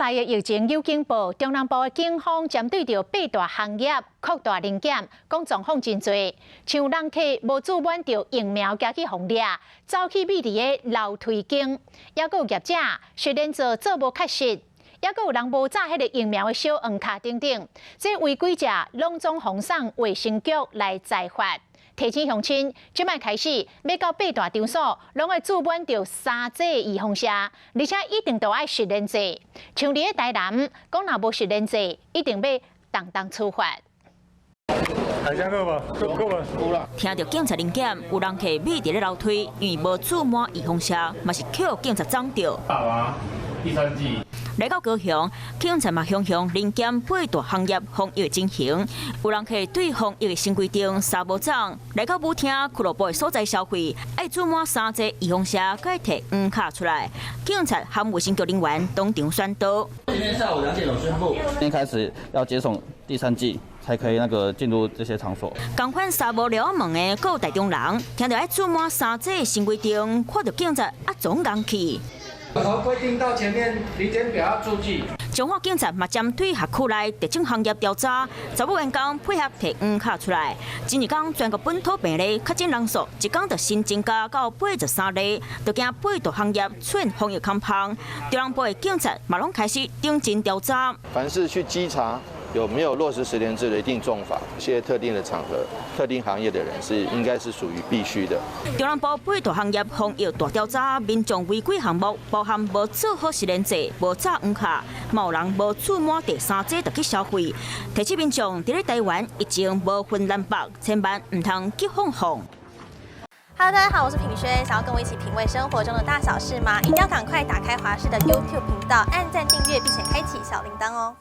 內的疫情有警報，中南部的警方針對著八大行業擴大臨檢，講狀況真濟，像人客無注滿著疫苗，行去予掠，走去覕佇个樓梯間，抑閣有業者實聯制做無確實，抑閣有人無紮彼个疫苗的小黃卡等等，這違規者攏總予送衛生局來裁罰。提醒鄉親，這擺開始欲到八大場所，攏愛注滿著三劑預防射，而且一定都愛實聯制。像佇个台南，講若無實聯制，一定欲重重處罰。大家好無？好無？有啦。聽著警察臨檢，有人客覕佇咧樓梯，因為無注滿預防射，嘛是予警察摠著。打完第三劑。來到高雄，警察嘛雄雄臨檢八大行業防疫情形，有人客對防疫的新規定衫無鬃，來到舞廳俱樂部的所在消費，愛注滿三劑預防射，閣提黃卡出來。警察和衛生局人員當場宣導。今天下午2點鐘宣布，今天開始要接種第三劑，才可以那個進入這些場所。仝款衫無撩仔門的，閣有台中人，聽著愛注滿三劑新規定，看著警察啊總戇去。從規定到前面臨檢表要注記。彰化警察嘛針對轄區內特種行業調查，查某員工配合提黃卡出來。前一工全國本土病例確診人數，一工就新增加到83例，就驚八大行業出現防疫空縫。中南部的警察嘛攏開始認真調查。凡是去稽查有沒有落實實聯制的，一定重罰。一些特定的場合、特定行業的人是應該是屬於必須的。中南部八大行業防疫大調查，民眾違規項目包含無做好實聯制、無紮黃卡，嘛有人無注滿第三劑就去消費。提醒民眾，佇咧台灣疫情無分南北，千萬毋通急放放。 Hello，大家好，我是品軒，想要跟我一起品味生活中的大小事嗎？一定要趕快打開華視的 YouTube 頻道，按讚訂閱，並且開啟小鈴鐺哦。